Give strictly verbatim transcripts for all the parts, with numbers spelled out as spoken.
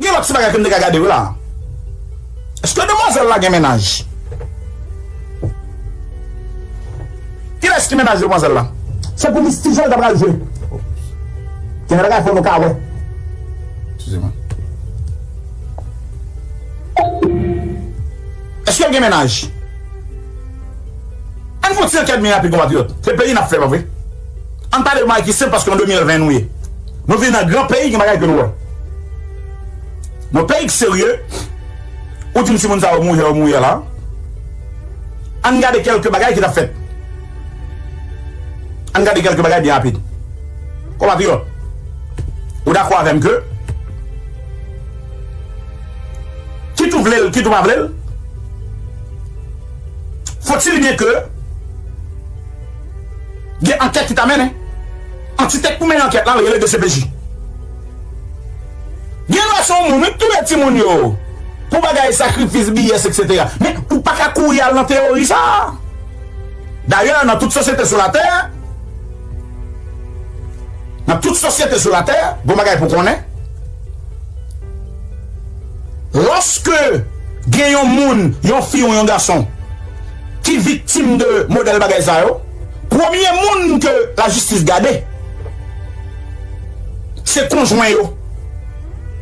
Gen lòt ti bagay ke m te ka gade wi la. Èske demwazèl la gen mennaj? Kilès ki mennaj demwazèl la? Se pou Misty Jean l ta pral jwe. Gen bagay fò nou ka wè. Eskize mwen. Èske l gen mennaj? Ann fè yon ti ankèt byen rapid, konpatriyòt. Se peyi n ap fè, pa vre? Ann pale de bagay ki senp, paske an de mil ven nou ye. Nou viv nan gran peyi, gen bagay ke nou wè. Nan peyi ki serye, ou di m si moun sa yo mouri, yo mouri la. Ann gade kèlke bagay ki t ap fèt. Ann gade kèlke bagay byen rapid. Konpatriyòt, ou dakò avè m ke, kit ou vle l, kit ou pa vle l, fòtil byen ke gen ankèt ki ta mennen. Antitek pou mennen ankèt la, rele D C P J. Gen lè se yon moun, wi, touye timoun yo pou bagay sakrifis, B S, etsetera. Men ou pa ka kouri al nan teyori sa a. Dayè, nan tout sosyete sou latè, nan tout sosyete sou latè, gon bagay pou konnen. Lòske gen yon moun, yon fi ou yon gason, ki viktim de modèl bagay sa yo, premye moun ke lajistis gade, se konjwen yo,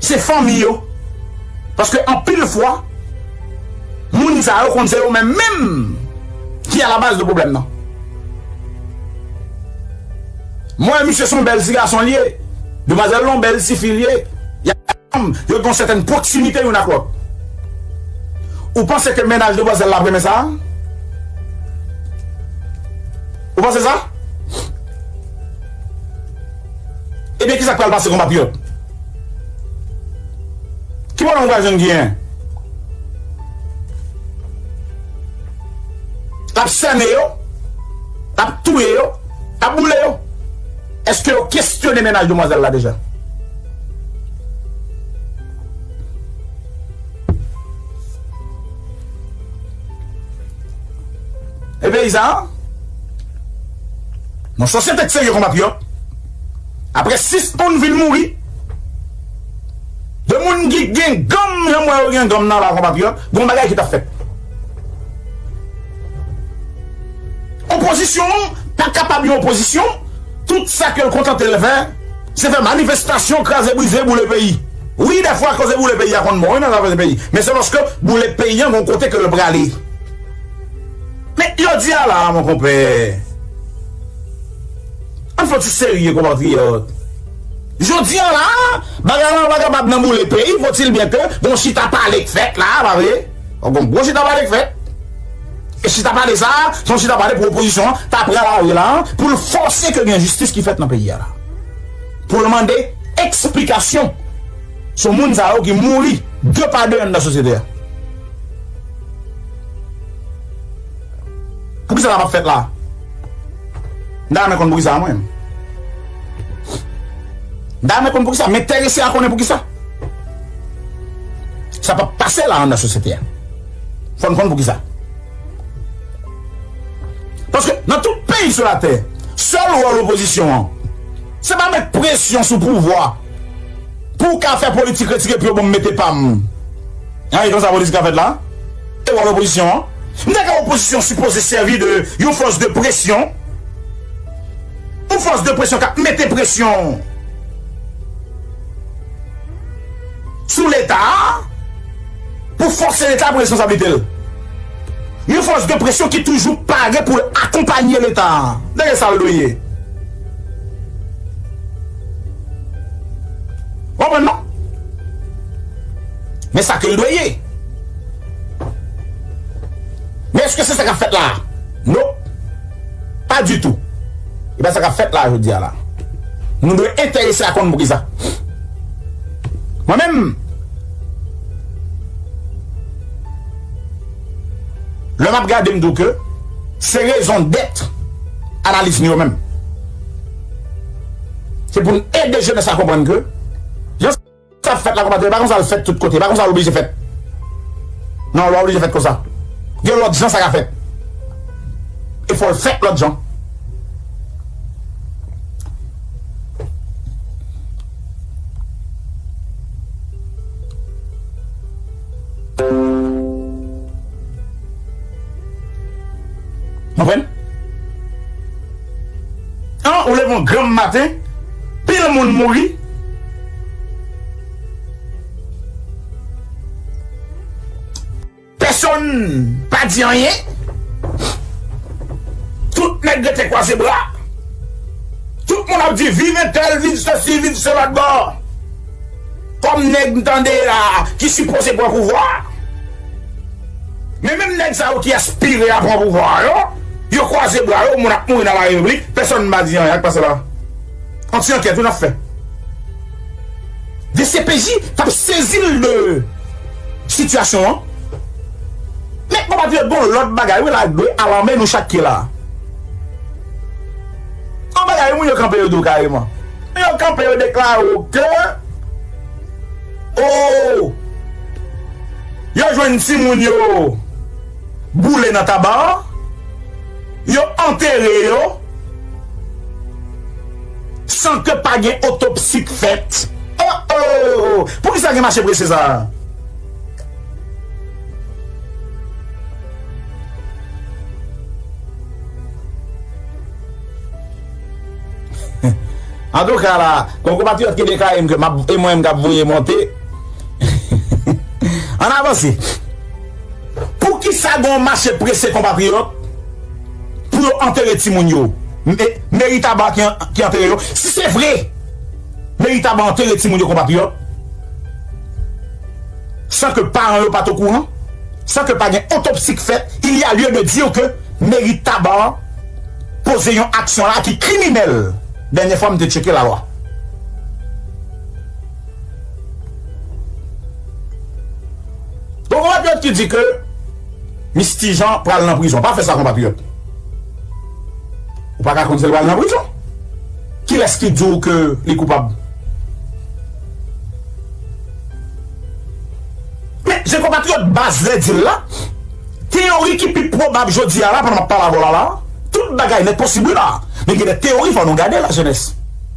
se fanmi yo. Paske anpil fwa, moun sa yo konn se yo menm menm ki alabaz de pwoblèm nan. Mwen, misye se yon bèl ti gason li ye. Demwazèl lan yon bèl ti fi li ye. Y ap ansanm, yo gen yon sètèn pwoksimite youn ak lòt. Ou panse ke mennaj demwazèl la ap renmen sa? Ou panse sa? Ebyen, kisa k pral pase, konpatriyòt? Ki pwoblèm ou pral jwenn genyen? L ap sène yo, l ap touye yo, l ap boule yo. Èske yo kesyone mennaj demwazèl la deja? E peyi sa a, nan sosyete k serye, konpatriyòt, apre sis moun vin mouri, de moun ki gen gòm, jan m wè yo gen gòm nan la, konpatriyòt, gon bagay ki t ap fèt. Opozisyon an pa kapab yon opozisyon. Tout sa ke l kontante l fè, se fè manifestasyon, kraze brize, boule peyi. Wi, dèfwa, koze boule peyi a konn bon, wi, nan zafè peyi. Men se paske boule peyi an gon kote ke l prale. Men jodi a la, mon konpè, ann fò ti serye, konpatriyòt. Jodi a la, bagay la pa kapab nan boule peyi, fòtil byen ke gon chita pale k fèt la, pa vre? Gon gwo chita pale k fèt. E chita pale sa a, se yon chita pale pou opozisyon an ta pran lari la, pou l fòse ke gen jistis ki fèt nan peyi a la. Pou l mande eksplikasyon sou moun sa yo ki mouri de pa de anndan sosyete a. Poukisa sa p ap fèt la? M ta renmen konn poukisa, mwen. M ta renmen konn poukisa. M enterese a konnen poukisa. Sa p ap pase la anndan sosyete a. Fò n konn poukisa. Paske nan tout peyi sou latè, sèl wòl opozisyon an, se pa met presyon sou pouvwa pou w ka fè politik retire pye w ban m mete pa m. An, e konsa politik ka fèt la? E wòl opozisyon an? M ta kwè opozisyon sipoze sèvi de yon fòs de presyon. Yon fòs de presyon k ap mete presyon sou Leta a pou fòse Leta a pran responsablite l. Yon fòs de presyon ki toujou pare pou l akonpanye Leta a. Dèyè sa l dwe ye. Ou konprann non? Men sa ke l dwe ye. Men èske se sa k ap fèt la? Non. Pa ditou. E pa sa k ap fèt la jodi a la. Nou dwe enterese a konn poukisa. Mwen menm, lè m ap gade, m di w ke se rezon dèt analiz nou yo menm. Se pou n ede jenès la konprann ke jan sa ap fèt la, konpatriyòt, e pa konsa l fèt tout kote, e pa konsa l oblije fèt. Non, l pa oblije fèt konsa. Gen lòt jan sa ka fèt. E fò l fèt lòt jan. Konprann? An, ou leve yon granm maten, pil moun mouri. Pèsonn pa di anyen. Tout nèg rete kwaze bra. Tout moun ap di viv entèl, viv sesi, viv sela bò. Kòm nèg m tande la ki sipoze pran pouvwa a. Men menm nèg sa yo ki aspire a pran pouvwa a yo, yo kwaze bra yo, moun ap mouri nan la repiblik, pèsonn pa di anyen, sa k pase la? Yon ti ankèt wi n ap fè. D C P J t ap sezi l de sitiyasyon an. Men konpatriyòt, gon lòt bagay wi la k dwe alanmen nou chak ki la. Yon bagay moun yo kanpe yo di w kareman. Yo kanpe yo deklare w ke, o, yo jwenn timoun yo boule nan Taba, yo antere yo san ke pa gen otopsi k fèt. O, o, o, o. Poukisa gen mache prese sa a? Antouka la, gon konpatriyòt ki deklare m ke m ap, e mwen menm k ap voye monte. Ann avanse. Poukisa gon mache prese konpatriyòt pou yo antere timoun yo? Me-, meri Taba ki an-, ki antere yo. Si se vre, meri Taba antere timoun yo konpatriyòt, san ke paran yo pa t okouran, san ke pa gen otopsi k fèt, il y a lieu de dire que meri Taba poze yon aksyon la ki kriminèl. Dènye fwa m te tcheke lalwa. Gon konpatriyòt ki di ke Misty Jean pral nan prizon. Pa fè sa, konpatriyòt. Ou pa ka konn si l pral nan prizon. Kilès ki di w ke li koupab? Men, se konpatriyòt baz lè di l la. Teyori ki pi pwobab jodi a la, pandan m ap pale avè w la, la, tout bagay nèt posib wi la. Men gen de teyori, fò nou gade, lajenès.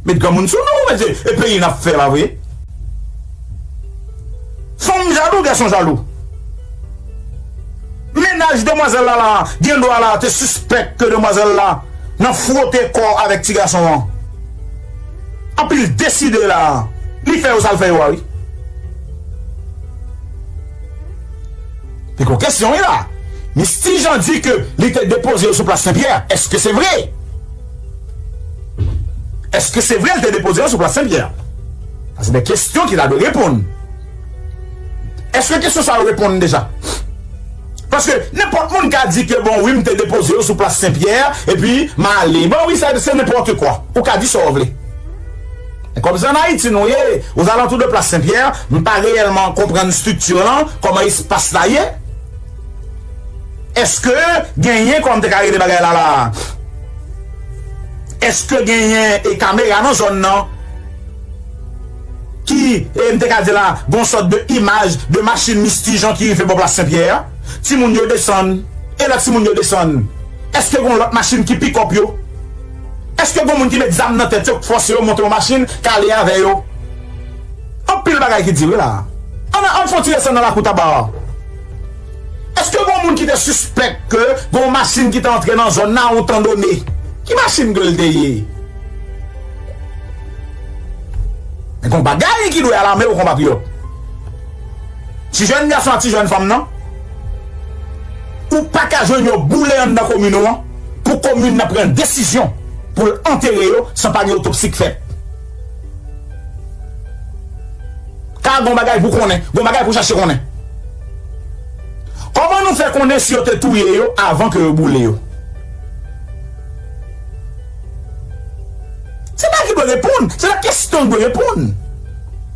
Met granmoun sou nou, mesye, e peyi n ap fè la vre. Fanm jalou, gason jalou. Mennaj demwazèl la la, gen dwa la te sispèk ke demwazèl la nan fwote kò avèk ti gason an. Anpi l deside la, li fè yo sa l fè yo a, wi. Piko kesyon wi la. Misty Jean di ke li te depoze yo sou plas Senpyè. Èske se vre? Èske se vre l te depoze yo sou plas Senpyè? Sa se de kesyon ki ta dwe reponn. Èske kesyon sa yo reponn deja? Paske nenpòt moun ka di ke, bon, wi, m te depoze yo sou plas Senpyè, epi m ale. Bon, wi, sa se nenpòt kwa. Ou ka di sa w vle. Men kòm se ann Ayiti nou ye, ozalantou de plas Senpyè, m pa reyèlman konprann estrikti lan, kòman espas la ye. Èske genyen, kòman m te ka rele bagay la la? Èske genyen, e, kamera nan zòn nan? Ki, e, m te ka di la, gon sòt de imaj de machin Misty Jean ki rive bò plas Senpyè a. Timoun yo desann, e lè timoun yo desann, èske gon lòt machin ki pikòp yo? Èske gon moun ki met zam nan tèt yo, k fòse yo monte yon machin, k ale avè yo? Anpil bagay ki di wi la. Ann, ann fè yon ti desann nan lakou Taba a. Èske gon moun ki te sispèk ke gon machin ki te antre nan zòn nan a yon tan done? Ki machin ke l te ye? Men gon bagay ki dwe alarme w, konpatriyòt. Ti jèn gason ak ti jèn fanm nan, ou pa ka jwenn yo boule anndan komin ou an pou komin nan pran desizyon pou l antere yo san pa gen otopsi k fèt. Ka gon bagay pou konnen, gon bagay pou chache konnen. Kòman nou fè konnen si yo te touye yo avan ke yo boule yo? Se bagay ki dwe reponn, se de kesyon ki dwe reponn.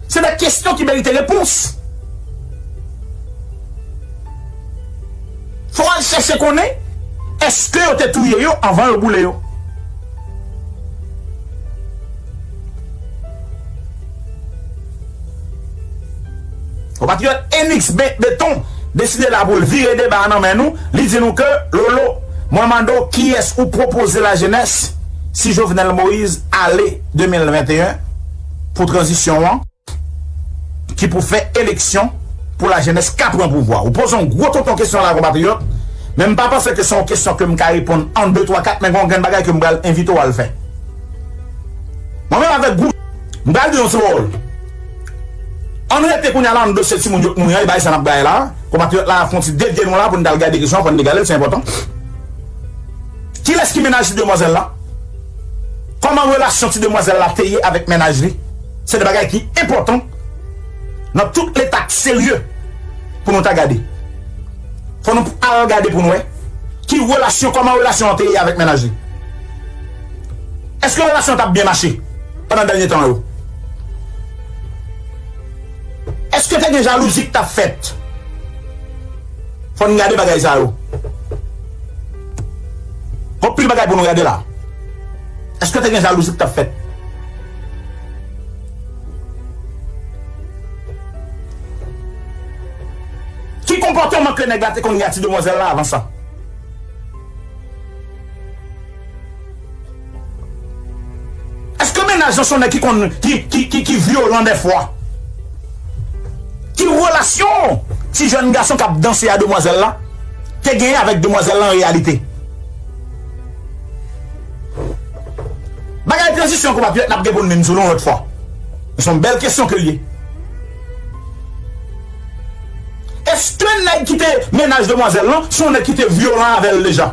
Se de kesyon ki merite repons. Fò w al chèche konnen, èske yo te touye yo anvan yo boule yo? Konpatriyòt Enix Be-, Beton deside la pou l vire deba a nan men nou. Li di nou ke, Lolo, mwen mande w kiyès ou pwopoze lajenès si Jovenel Moïse ale de mil venteyen pou tranzisyon an, ki pou fè eleksyon pou lajenès ka pran pouvwa. Ou poze yon gwo tonton kesyon la, konpatriyòt. Men m pa panse ke se yon kesyon ke m ka reponn an de, twa, kat, men gen yon grenn bagay ke m pral envite w al fè. Mwen menm avèk gwoup, m pral di yon ti pawòl. Ann rete kounye a la nan dosye timoun yo k mouri an, e bagay sa n ap bay la. Konpatriyòt la, fè yon ti devye nou la pou n t al gade kesyon an, fò n te gade l, se enpòtan. Kilès ki mennaj ti demwazèl la? Kòman relasyon ti demwazèl la te ye avèk mennaj li? Se de bagay ki enpòtan nan tout leta k serye pou nou ta gade. Fò nou al gade pou nou wè ki relasyon, kòman relasyon an te ye avèk mennaj li. Èske relasyon an t ap byen mache pandan dènye tan yo? Èske te gen jalouzi k t ap fèt? Fò n gade bagay sa yo. Gon pil bagay pou nou gade la. Èske te gen jalouzi k t ap fèt? Ki konpòteman ke nèg la te konn gen ak ti demwazèl la avan sa? Èske mennaj lan se yon nèg ki konn, ki, ki, ki, ki vyolan dèfwa? Ki relasyon ti jèn gason k ap danse a demwazèl la te genyen avèk demwazèl la an reyalite? Bagay tranzisyon, konpatriyòt, n ap gen pou n vin sou li yon lòt fwa. Se yon bèl kesyon ke l ye. Èske nèg ki te mennaj demwazèl lan se yon nèg ki te vyolan avè l deja?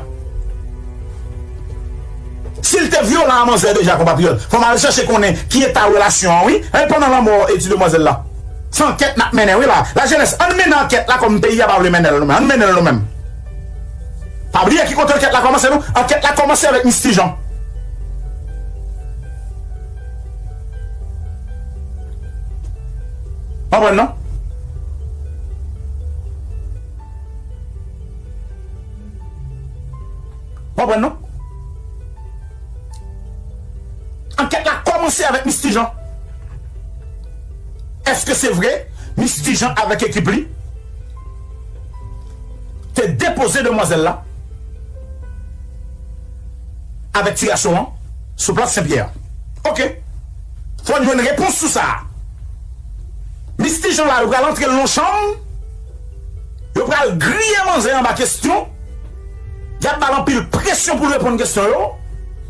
Si l te vyolan a manzè deja, konpatriyòt, fò m al chèche konnen ki eta relasyon an, wi, e pandan lanmò e ti demwazèl la. Se ankèt n ap mennen, wi, la. Lajenès, ann mennen ankèt la kòm peyi a pa vle mennen l nou menm. Ann mennen l nou menm. Pa bliye ki kote ankèt la kòmanse, non. Ankèt la kòmanse avèk Miss Tijan. Konprann, non? Konprann, non? Ankèt la kòmanse avèk Miss Tijan. Èske se vre Miss Tijan avèk ekip li te depoze demwazèl la avèk ti gason an sou plas Senpyè? Oke. Fò n jwenn repons sou sa. Miss Tijan la, yo pral antre l nan chanm. Yo pral griye manzè anba kesyon. Y ap ba l anpil presyon pou l reponn kesyon yo,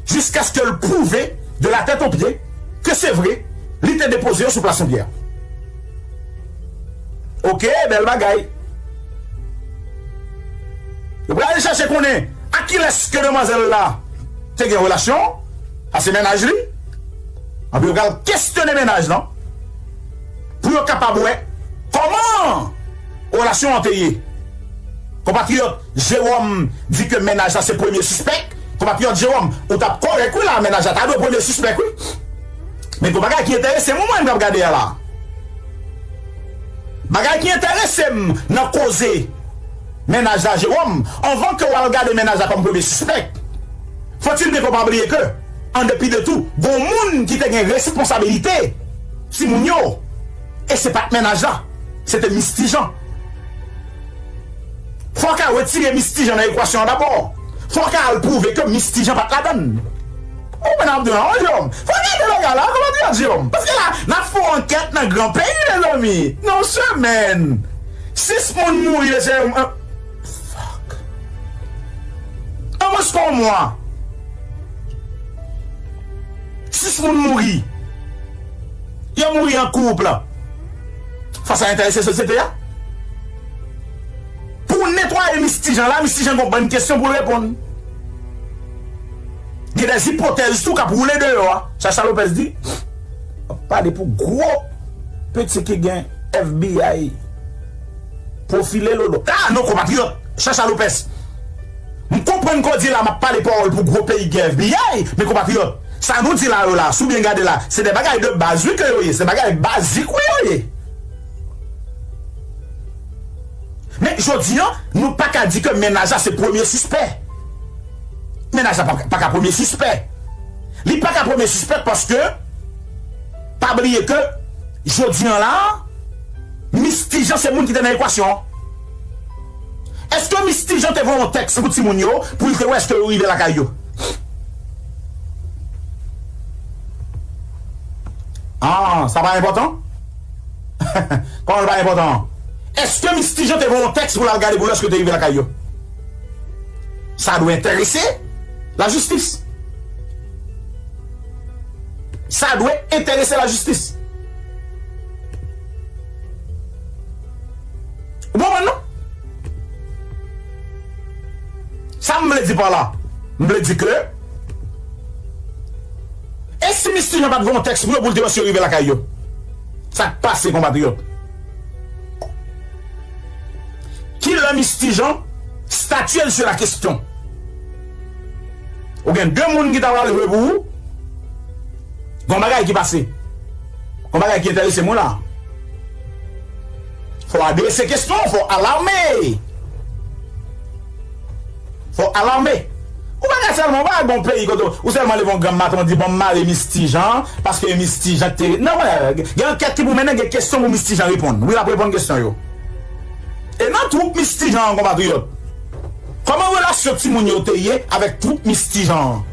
jiskaske l pwouve de la tèt o pye ke se vre, li te depoze yo sou plas Senpyè. Oke, bèl bagay. Yo pral chèche konnen ak kilès ke demwazèl la te gen relasyon, a se mennaj li. Anpi yo pral kesyone mennaj lan pou yo kapab wè kòman relasyon an te ye. Konpatriyòt Jewòm di ke mennaj la se premye sispèk. Konpatriyòt Jewòm, ou t ap kòrèk wi la, mennaj la ta dwe premye sispèk wi. Men gon bagay ki enterese m, mwen, m t ap gade a la. Bagay ki enterese m nan koze mennaj la, Jewòm, anvan ke w al gade mennaj la kòm premye sispèk, fòtil ke w pa bliye ke, an depi de tou, gon moun ki te gen responsabilite timoun yo, e se pa t mennaj la, se te Miss Tijan. Fò w ka retire Miss Tijan nan ekwasyon an dabò. Fò w ka al pwouve ke Miss Tijan pa t ladann. Ou konprann ap di w la, wi, Jewòm? Fò w gade bagay la, konpatriyòt Jewòm. Paske la, n ap fè yon ankèt nan gran peyi, mezanmi. Nan yon semèn, sis moun mouri, mesye. Fuck. An mwens ke yon mwa, sis moun mouri. Yo mouri an koup la. Fas a enterese sosyete a. Pou w netwaye Miss Tijan la, Miss Tijan gon bann kesyon pou l reponn. Gen de ipotèz tou k ap woule deyò a. Chacha Lopez di, w ap pale pou gwo peti ki gen F B I pwofile lolo. Ah, non, konpatriyòt, Chacha Lopez. M konprann ke w di la, m ap pale pawòl pou gwo peyi ki gen F B I, men konpatriyòt, sa nou di la yo la, si w byen gade la, se de bagay de baz wi ke yo ye, se bagay bazik wi yo ye. Men jodi an, nou pa ka di ke mennaj la se premye sispè. Mennaj la pa, pa ka premye sispè. Li pa ka premye sispè paske, pa bliye ke, jodi an la, Miss Tijan se moun ki te nan ekwasyon an. Èske Miss Tijan te voye yon tèks pou timoun yo, pou l te wè èske yo rive lakay yo? Ah, sa pa enpòtan? Kòman l pa enpòtan? Èske Miss Tijan te voye yon tèks pou l al gade pou l èske te rive lakay yo? Ça doit intéresser la justice. Ça doit intéresser la justice. Ou konprann non? Sa m vle di pa la, m vle di ke e si Misty Jean pa t voye yon tèks pou yo, pou l te wè si yo rive lakay yo? Sa k pase, konpatriyòt? Kilè Misty Jean statye l sou la kesyon? Ou gen de moun ki ta pral jwe pou ou. Gon bagay ki pase. Gon bagay ki enterese mwen la. Fò adrese kesyon, fò alame. Fò alame. Ou pa ka sèlman, ou pa ka gon peyi kote ou sèlman leve yon granm maten, ou di, "Bon, m mare Misty Jean, paske Misty Jean te." Non, mwen, gen ankèt ki pou mennen, gen kesyon pou Misty Jean reponn. Wi, l ap reponn kesyon yo. E nan twoup Misty Jean an, konpatriyòt, kòman relasyon timoun yo te ye avèk twoup Misty Jean an?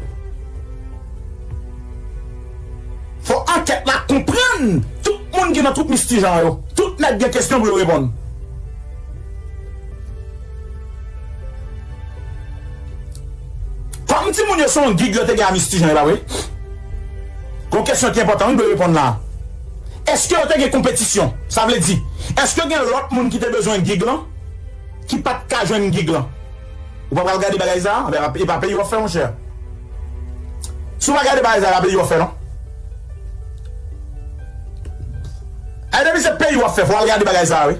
Fò ankèt la konprann tout moun ki nan twoup Misty Jean yo. Tout nèg gen kesyon pou yo reponn. Kòm timoun yo se yon gig yo te gen a Misty Jean, e pa vre? Gon kesyon ki enpòtan, wi, m dwe reponn la. Èske yo te gen konpetisyon? Sa vle di, èske gen lòt moun ki te bezwen gig lan, ki pa t ka jwenn gig lan? Ou pa pral gade bagay sa a? Anben, e pa peyi w ap fè, monchè. Si w pa gade bagay sa a, e pa peyi w ap fè, non. Ay, depi se peyi w ap fè, fò w al gade bagay sa a, wi.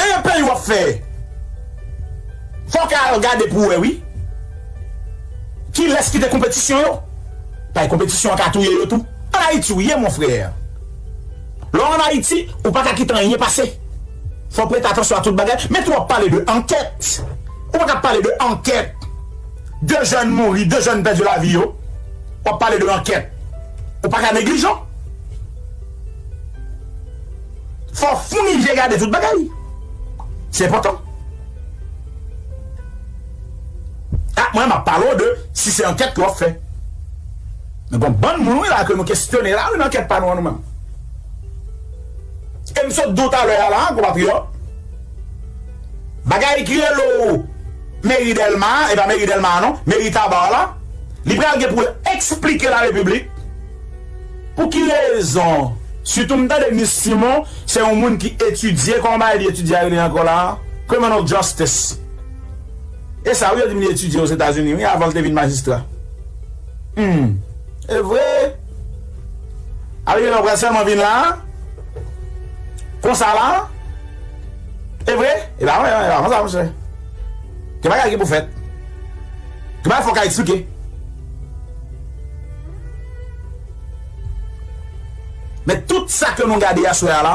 E peyi w ap fè. Fò w ka al gade pou w wè, wi. Kilès ki te konpetisyon yo? Bay konpetisyon an ka touye yo tou. An Ayiti, w ye, mon frè. Lè w ann Ayiti, ou pa ka kite anyen pase. Fò w prete atansyon a tout bagay. Men tou w ap pale de ankèt. Ou pa ka pale de ankèt. De jèn mouri, de jèn pèdi lavi yo. W ap pale de ankèt. Ou pa ka neglijan. Fò w founi je gade tout bagay. Se enpòtan. A, mwen, m ap pale w de si se ankèt ke w ap fè. Men gon bann moun, wi, la, ke nou kesyone la, wi, nan ankèt pa nou an, nou menm. E m sot di w talè a la, konpatriyòt. Bagay ki rele w meri Dèlma, e pa meri Dèlma, non, meri Taba la, li pral gen pou l eksplike larepiblik pou ki rezon, sitou m tande Miss Simon, se yon moun ki etidye, kòman bagay li etidye a rele ankò la? Criminal justice. E sa, wi, yo di m li etidye Ozetazini, wi, avan l te vin majistra. Hmm. E vre? Avi gen lè w pral sèlman vin la? Konsa la? E vre? E pa vre, e pa konsa, monchè. Gen bagay ki pou fèt. Gen bagay fò w ka eksplike. Men tout sa ke nou gade aswè a la,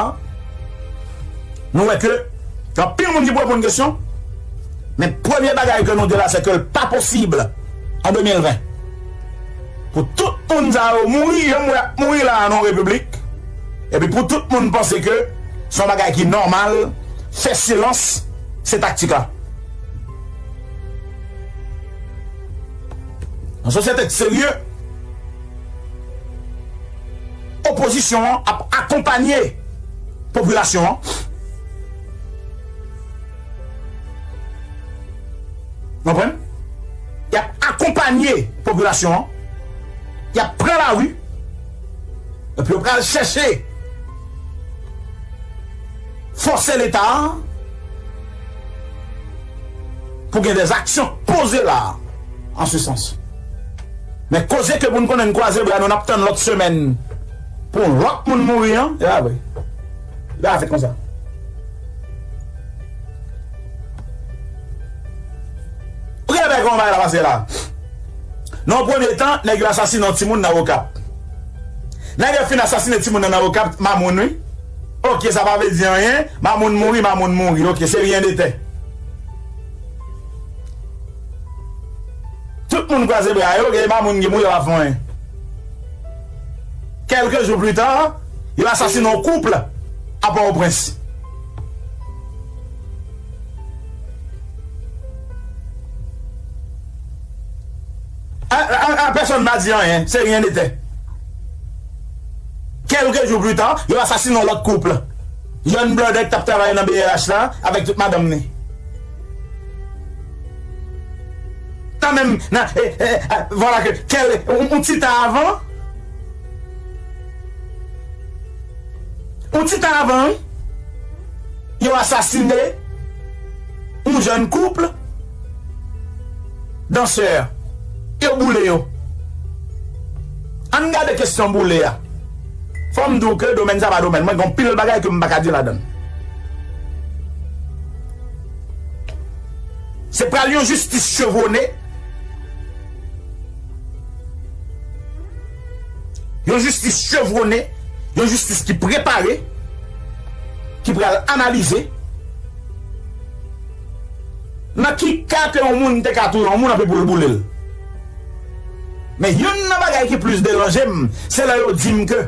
nou wè ke gen anpil moun ki pou reponn kesyon, men premye bagay ke nou di la, se ke l pa posib an de mil ven pou tout moun sa yo mouri, jan m wè y ap mouri la a nan yon repiblik, epi pou tout moun panse ke se yon bagay ki nòmal, fè silans, se taktik la. Nan sosyete k serye, opozisyon an ap akonpanye popilasyon an. Konprann? Y ap akonpanye popilasyon an. Y ap pran lari. Epi yo pral chèche fòse Leta a pou gen dèzaksyon poze la, an se sans. Men koze ke pou n konnen n kwaze bra nou, n ap tann lòt semèn pou yon lòt moun mouri an, e pa vre. Li pa fèt konsa. Ou gen lè kòman bagay la pase la. Nan yon premye tan, nèg yo asasinen yon timoun nan Okap. Nèg yo fin asasinen timoun nan, nan Okap, Mamoun, wi. Oke, sa pa vle di anyen. Mamoun mouri, Mamoun mouri. Oke, se ryen de tè. Tout moun kwaze bra yo, gen Mamoun ki mouri, yo pa fè anyen. Kèlke jou pli ta, yo asasinen yon koup a Pòtoprens. A, a, a, pèsonn pa di anyen, se ryen de tè. Kèlke jou pli ta, yo asasinen yon lòt koup. Yonn blòdè k t ap travay nan B R H la, avèk tout madanm ni. Nan menm, nan, e, e, e, vwala ke, kèl, yon, yon ti tan avan, yon ti tan avan, wi, yo asasine yon jèn koup dansè, yo boule yo. Ann gade kesyon boule a. Fò m di w ke domèn sa pa domèn mwen, gen yon pil bagay ke m pa ka di ladan l. Se pral yon jistis chevwonnen, yon jistis chevwonnen, yon jistis ki prepare, ki pral analize. Nan ki ka ke yon moun te ka touye yon moun anpi pou l boule l? Men youn nan bagay ki plis deranje m, se lè yo di m ke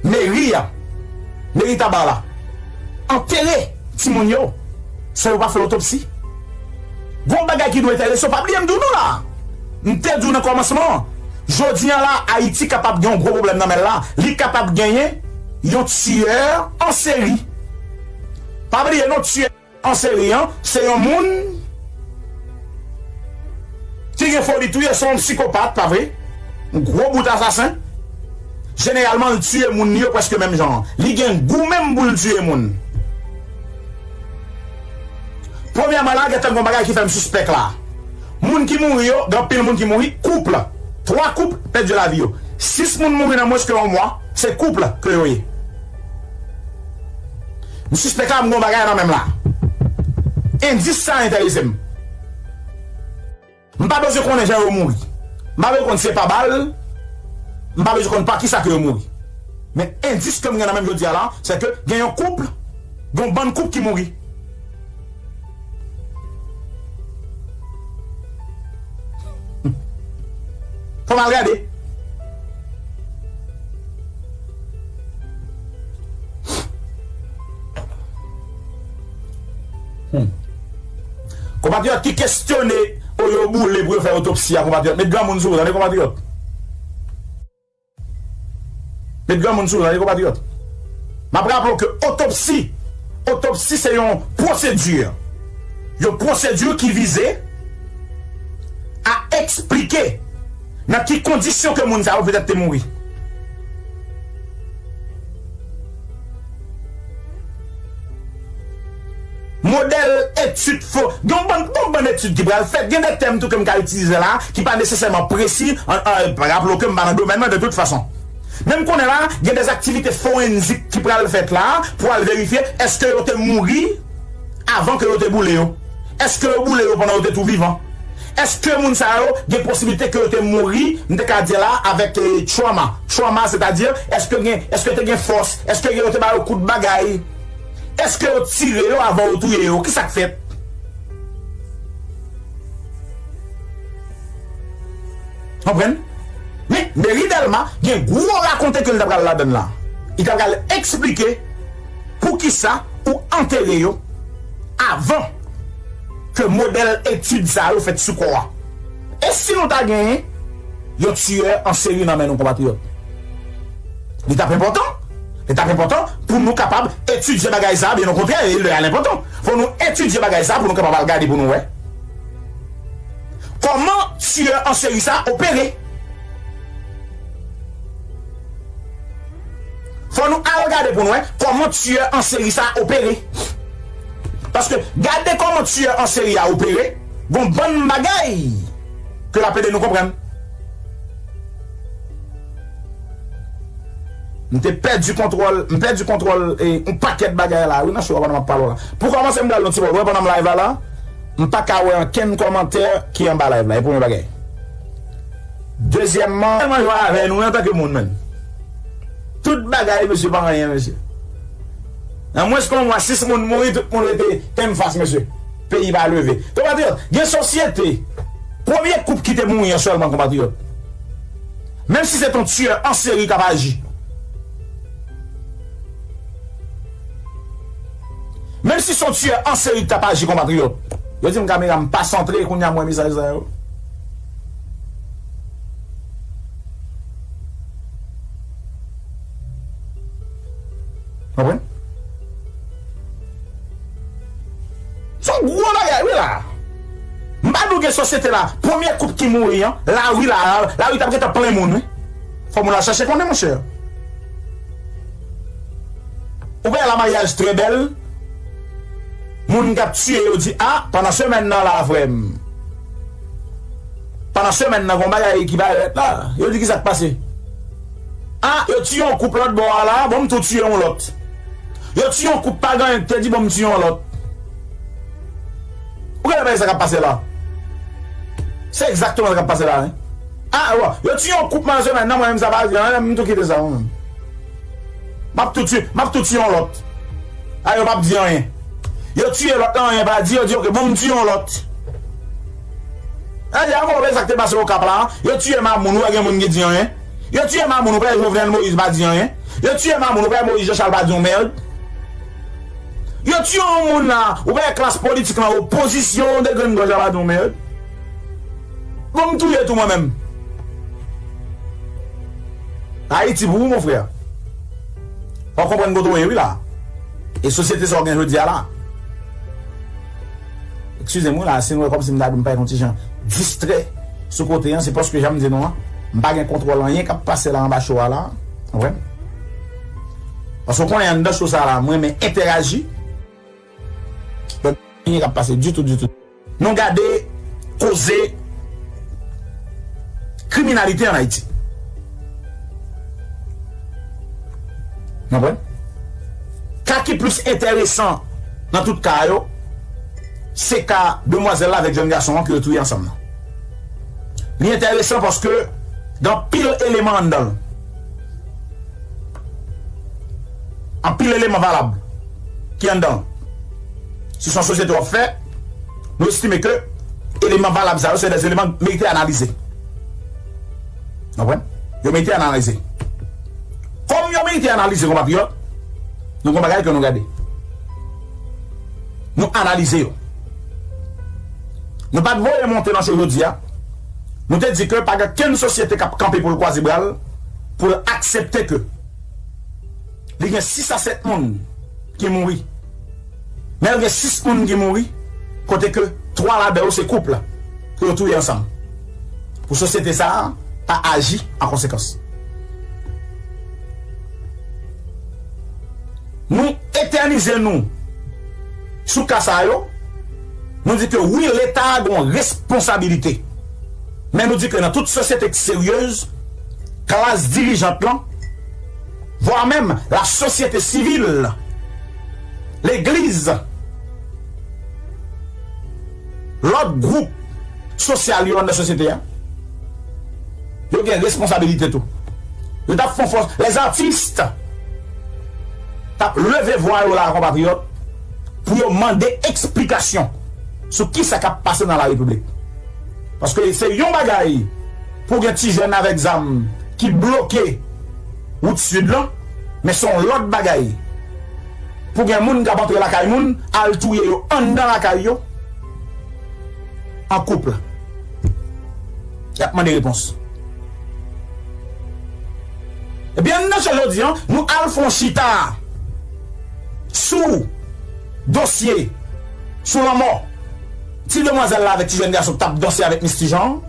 meri a, meri Taba la, antere timoun yo san yo pa fè otopsi. Gon bagay ki dwe enterese w, pa bliye m di w non la. M te di w nan kòmansman an, jodi an la, Ayiti kapab gen yon gwo pwoblèm nan men l la. Li kapab genyen yon tiyè an seri. Pa bliye non, tiyè an seri an, se yon moun ki gen foli touye, se yon sikopat, pa vre? Yon gwo bout asasen. Jeneralman, l tiye moun li yo prèske menm jan an. Li gen gou menm pou l tiye moun. Premyèman la, gentan gon bagay ki fè m sispèk la. Moun ki mouri yo, gen anpil moun ki mouri, koup. Twa koup pèdi lavi yo. Sis moun mouri nan mwens ke yon mwa, se koup ke yo ye. M sispèk la, m gon bagay nan men m la. Endis sa enterese m. M pa bezwen konnen jan yo mouri. M pa bezwen konn si se pa bal. M pa bezwen konn pa kisa ke yo mouri. Men endis ke m gen nan men m jodi a la, se ke gen yon koup, gen yon bann koup ki mouri. Fò m al gade. Hmm. Konpatriyòt ki kesyone, o yo boule pou yo fè otopsi a, konpatriyòt. Met granmoun sou ou, tande, konpatriyòt. Met granmoun sou ou, tande, konpatriyòt. M ap raple w ke otopsi, otopsi se yon pwosedi, yon pwosedi ki vize a eksplike nan ki kondisyon ke moun sa yo petèt te mouri. Modèl etid fo, gen yon bann, gen yon bann etid ki pral fèt, gen de tèm tou ke m ka itilize la, ki pa nesesèman presi, an, an, raple w ke m pa nan domèn nan de tout fason. Men m konnen la, gen de aktivite forenzik ki pral fèt la, pou al verifye èske yo te mouri avan ke yo te boule yo. Èske yo boule yo pandan yo te tou vivan? Èske moun sa yo gen posiblite ke yo te mouri, m te ka di la, avèk, eh, trauma? Trauma, sètadi, èske gen, èske te gen fòs? Èske yo te ba yo kout bagay? Èske yo tire yo avan yo touye yo? Kisa k fèt? Konprann? Men, meri Dèlma gen gwo rakonte ke l ta pral ladan l la. Li ta pral eksplike poukisa ou antere yo avan ke modèl etid sa yo fèt sou kò a. E si nou ta genyen yon tiyè an seri nan men nou, konpatriyòt? Li t ap enpòtan, li t ap enpòtan pou nou kapab etidye bagay sa a, byen okontrè, e lè a l enpòtan. Fò nou etidye bagay sa a pou nou kapab al gade pou nou wè kòman tiyè an seri sa a opere. Fò nou al gade pou nou wè kòman tiyè an seri sa a opere. Paske gade kòman tiyè an seri a opere, gon bann bagay ke l ap ede nou konprann. M te pèdi kontwòl, m pèdi kontwòl, e, yon pakèt bagay la, wi, nan show a pandan m ap pale w la. Pou kòmanse, m pral yon ti bò lwen pandan m live la la. M pa ka wè ankenn kòmantè ki anba live la. E premye bagay. Dezyèmman, tèlman jwe avè nou antanke moun, menn. Tout bagay, mesye, pa anyen, mesye. Nan mwens ke yon mwa, sis moun mouri, tout moun rete tenn fas, mesye. Peyi pa leve. Konpatriyòt, gen sosyete, premye koup ki te mouri an sèlman, konpatriyòt. Menm si se t on tiyè an seri k ap aji. Menm si se yon tiyè an seri k t ap aji, konpatriyòt. Yo di m kamera m pa santre, kounye a m wè mesaj sa yo. Konprann? Se yon gwo bagay, wi, la. M pa di w gen Sosyete la, premye koup ki mouri an, lari la, lari t ap gentan plen moun, wi. Fò moun al chache konnen, monchè. Ou wè la maryaj trè bèl, moun k ap tiye yo di, a, pandan semèn nan la, frè m. Pandan semèn nan, gon bagay ki parèt la. Yo di, ki sa k pase? A, yo tiye yon koup lòt bò a la, bon, m tou tiye yon lòt. Yo tiye yon koup pa gen anyen ki te di, bon, m tiye yon lòt. Ou gade bagay sa k ap pase la? Se egzakteman sa k ap pase la, wi. A, bon, yo tiye yon koup nan semèn nan, mwen menm sa pa di anyen, m tou kite sa, mwen menm. M ap tou tiye, m ap tou tiye yon lòt. A, yo p ap di anyen. Yo tiye lòt lan, anyen pa di, yo di, oke, bon, m tiye yon lòt. Sa di, a, bon, men sa k te pase Okap la, yo tiye Mamoun, ou wè gen moun ki di anyen. Yo tiye Mamoun, ou pa wè Jovenel Moïse pa di anyen. Yo tiye Mamoun, ou pa wè Moïse Jean Charles pa di yon mèd. Yo tiye yon moun la, ou pa wè klas politik lan, opozisyon, de grenn gòj la pa di yon mèd. Bon, m touye tou mwen menm. Ayiti pou ou, mon frè. Fò w konprann kote w ye, wi, la. E sosyete sa w gen jodi a la. Eskize m, wi, la, si nou wè kòmsi m ta dwe m parèt yon ti jan distrè sou kote an, se paske, jan m di nou an, m pa gen kontwòl anyen k ap pase la anba cho a la. Konprann? Paske w konnen anndan cho sa la, m renmen entèyaji. Donk, anyen k ap pase ditou, ditou. Nou gade koze kriminalite an Ayiti. Konprann? Ka ki plis enteresan nan tout ka yo, se ka demwazèl la avèk jèn gason an ke yo touye ansanm nan. Li enteresan paske gen anpil eleman anndan l. Anpil eleman valab ki anndan l. Si se yon sosyete w ap fè, nou estime ke eleman valab sa yo se de eleman merite analize. Konprann? Yo merite analize. Kòm yo merite analize, konpatriyòt, nou gen bagay ke nou gade. Nou analize yo. Nou pa t voye monte nan cho jodi a. Nou te di ke pa gen kenn sosyete k ap kanpe pou l kwaze bra l, pou l aksepte ke li gen sis a sèt moun ki mouri. Men l gen sis moun ki mouri, kote ke twa ladan yo se koup la, ke yo touye ansanm. Pou sosyete sa a pa aji an konsekans. Nou etènize nou sou ka sa yo, nou di ke wi, Leta a gen yon responsabilite. Men nou di ke nan tout sosyete ki seryez, klas dirijant lan, vwa menm la sosyete sivil, legliz, lòt gwoup sosyal yo anndan sosyete a, yo gen responsabilite tou. Yo t ap fè yon fòs, lèzatis t ap leve vwa yo la, konpatriyòt, pou yo mande eksplikasyon sou kisa k ap pase nan la repiblik. Paske se yon bagay pou gen ti jèn avèk zam ki bloke wout sid lan, men se yon lòt bagay pou gen moun k ap antre lakay moun, al touye yo anndan lakay yo, an koup la. Y ap mande repons. Ebyen, nan cho jodi an, nou al fè yon chita sou dosye, sou lanmò ti demwazèl la avèk ti jèn gason k t ap danse avèk Misty Jean.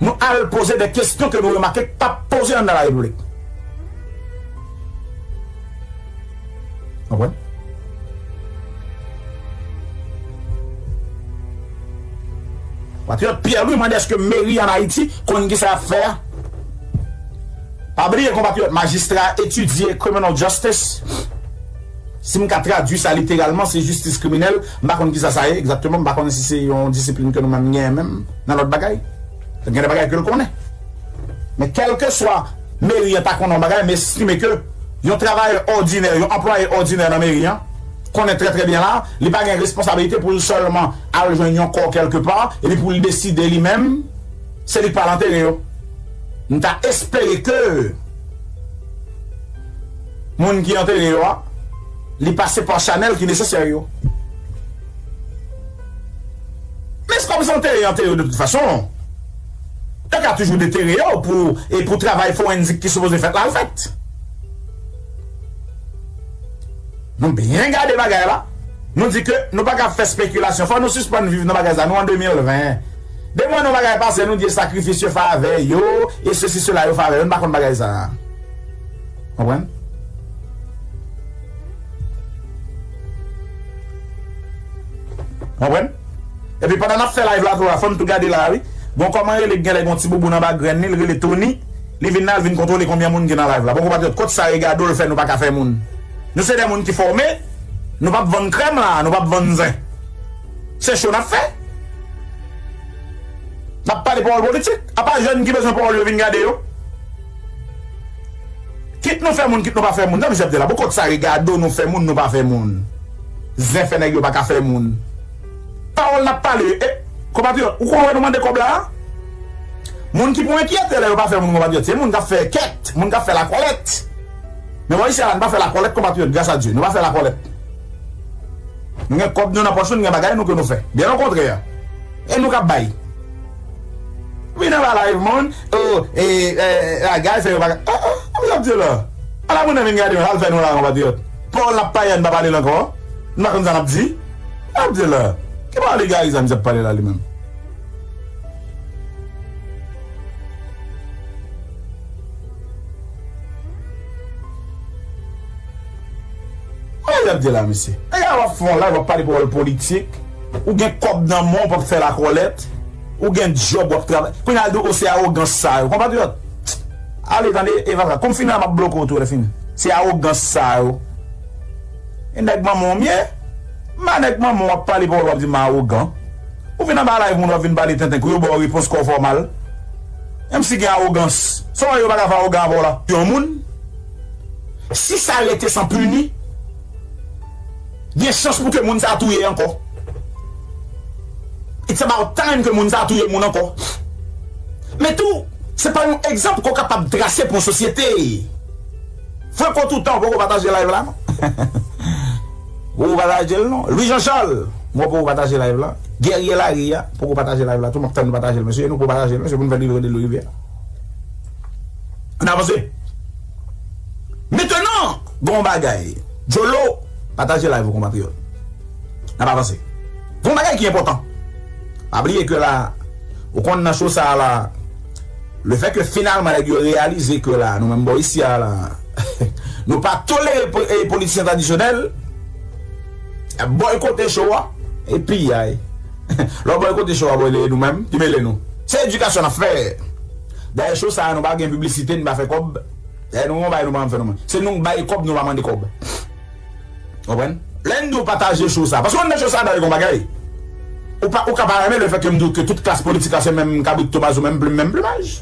Nou al poze de kesyon ke nou remake k p ap poze anndan la repiblik. Konprann? Patriyòt Pierre Louis mande èske meri ann Ayiti konn kisa y ap fè a. Pa bliye, konpatriyòt, majistra etidye criminal justice. Si m ka tradui sa literalman, se jistis kriminèl. M pa konn kisa sa ye egzakteman. M pa konnen si se yon disiplin ke nou menm genyen menm nan lòt bagay. Gen de bagay ke l konnen. Men kèlkeswa meri an ta konnen yon bagay, m estime ke yon travayè òdinè, yon anplwaye òdinè nan meri an, konnen trè, trè byen la, li pa gen responsabilite pou l sèlman al jwenn yon kò kèlkepa, epi pou l deside li menm, se li k pral antere yo. M ta espere ke moun ki antere yo a, li pase pa chanèl ki nesesè yo. Men se kòm se antere, antere yo de tout fason. Yo ka toujou detere yo pou, e pou travay forenzik ki sipoze fèt la al fèt. Nou byen gade bagay la. Nou di ke nou pa ka fè spekilasyon. Fò nou sispann viv nan bagay sa. Nou an de mil ven. Depi nou bagay pase, nou di e sakrifis yo favè yo, e sesi sela yo favè yo. Nou pa konn bagay sa. Konprann? Konprann? Epi pandan n ap fè live la tou la, fò n tou gade la, wi. Bon, kòman rele k genlè gon ti boubou nan bak grenn li, l rele Tony. Li vin la, l vin kontwole konbyen moun ki nan live la. Bon, konpatriyòt, kot sa Regado l fè nou pa ka fè moun? Nou se de moun ki fòme, nou p ap vann krèm la, nou p ap vann zen. Se cho n ap fè. N ap pale pawòl politik. Apa jèn ki bezwen pawòl yo vin gade yo. Kit nou fè moun, kit nou pa fè moun. Jan Jacques di la, bon, kot sa Regado nou fè moun, nou pa fè moun. Zen fè nèg yo pa ka fè moun. Pawòl n ap pale, e, konpatriyòt, ou konn wè nou mande kòb la a? Moun ki pou enkyete lè yo pa fè moun, konpatriyòt, se moun k ap fè kèt, moun k ap fè lakòlèt. Men bò isi a la, nou pa fè lakòlèt, konpatriyòt, gras a Dye, nou pa fè lakòlèt. Nou gen kòb nou nan pòch nou, nou gen bagay nou ke nou fè. Byen okontrè. E nou k ap bay. Vin anba live, moun. Oh, e, e, e, bagay, fè yo bagay. Ah, ah, ah, m ap di la. Ala moun nan vin gade, al fè nou la, konpatriyòt. Pawòl n ap pale a, n pa pale l ankò. Nou pa konn sa n ap di. N ap di la. Ki pawòl egare sa misye ap pale la, li menm? Sa y ap di la, mesye? Nèg la, w ap fè yon live, w ap pale pawòl politik. Ou gen kòb nan men w, w p ap fè lakòlèt. Ou gen djòb, w ap travay. Kounye a, l di w, o, se awogans sa yo. Konpatriyòt, ale, tande, Eva, kòm fini la, m ap bloke w tou, lè fini. Se awogans sa yo. E nèg manman w m ye? M pa nèg manman w, w ap pale pawòl, w ap di m awogan. Ou vin anba live moun, w ap vin pale tenten, kou yo ba w repons kò w fè w mal. Menm si gen awogans, sa w wè yo pa ka fè awogan avè w la? Yon moun, si sa rete san pini, gen chans pou ke moun sa a touye ankò. It's about time ke moun sa a touye moun ankò. Men tou, se pa yon egzanp ke w kapab trase pou yon sosyete. Franco Toutan, poko pataje live la, non? Poko pataje l, non? Louis Jean Charles, mwen poko pataje live la. Guerrier Larue a, poko pataje live la tou, m ap tann nou pataje l, mesye, nou poko pataje l, mesye, pou n fè livre de Louis Rivière. Ann avanse. Mentnan, gon bagay. Jolo, pataje live ou, konpatriyòt. N ap avanse. Gon bagay ki enpòtan. Pa bliye ke la, ou konn nan cho sa a la, lefètke finalman nèg yo reyalize ke la, nou menm bò isi a la, nou pa tolere po-, e, politisyen tradisyonèl, y ap bòykote cho a, epi ay. Lè w bòykote cho a, bò, e nou menm ki mele nou. Se edikasyon n ap fè. Dayè, cho sa a, nou pa gen piblisite, nou pa fè kòb. Dayè, nou, yon bagay nou pa janm fè nou menm. Se nou k bay kòb, nou pa mande kòb. Konprann? Lè n di w pataje cho sa, paske w konn nan cho sa, dayè, gon bagay. Ou pa, ou ka pa renmen lefètke m di w ke tout klas politik la se menm kabrit, tobaz, ou menm plim, menm plimaj.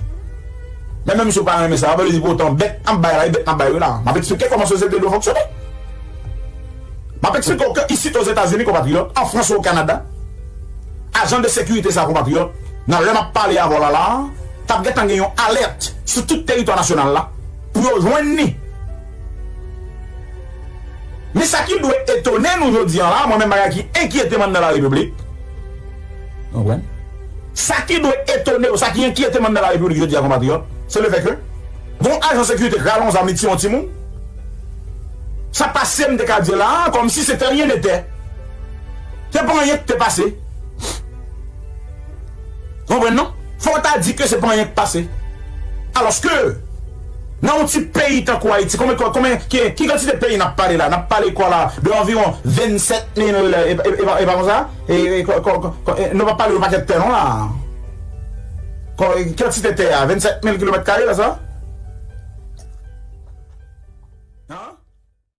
Men menm si w pa renmen sa, pa vle di pou otan bèt n ap bay la, e bèt n ap bay wi la. M ap eksplike kòman sosyete dwe fonksyone. M ap eksplike w ke isit Ozetazini, konpatriyòt, an Frans ou o Kanada, ajan de sekirite sa, konpatriyòt, nan lè m ap pale avè w la la, t ap gentan gen yon alèt sou tout teritwa nasyonal la pou yo jwenn li. Men sa ki dwe etone nou jodi a la, mwen menm bagay ki enkyete m anndan larepiblik. Konprann? Sa ki dwe etone w, sa ki enkyete m anndan larepiblik jodi a, konpatriyòt, se lefètke gon ajan sekirite k rale yon zam, li tiye yon timoun. Sa pase, m te ka di la, kòmsi se te rien n'était. Se pa anyen ki te pase. Konprann non? Fò w ta di ke se pa anyen k pase. Alòske, nan yon ti peyi tankou Ayiti, konbyen, konbyen, ki, ki kantite peyi n ap pale la? N ap pale kwa la? De anviwon vennsèt mil, e, e, e, e pa konsa? E, e, ko, ko, ko, ko, e, nou pa pale yon pakèt tè non la. Ko, e, kantite tè a? Vennsèt mil kilomèt kare la sa?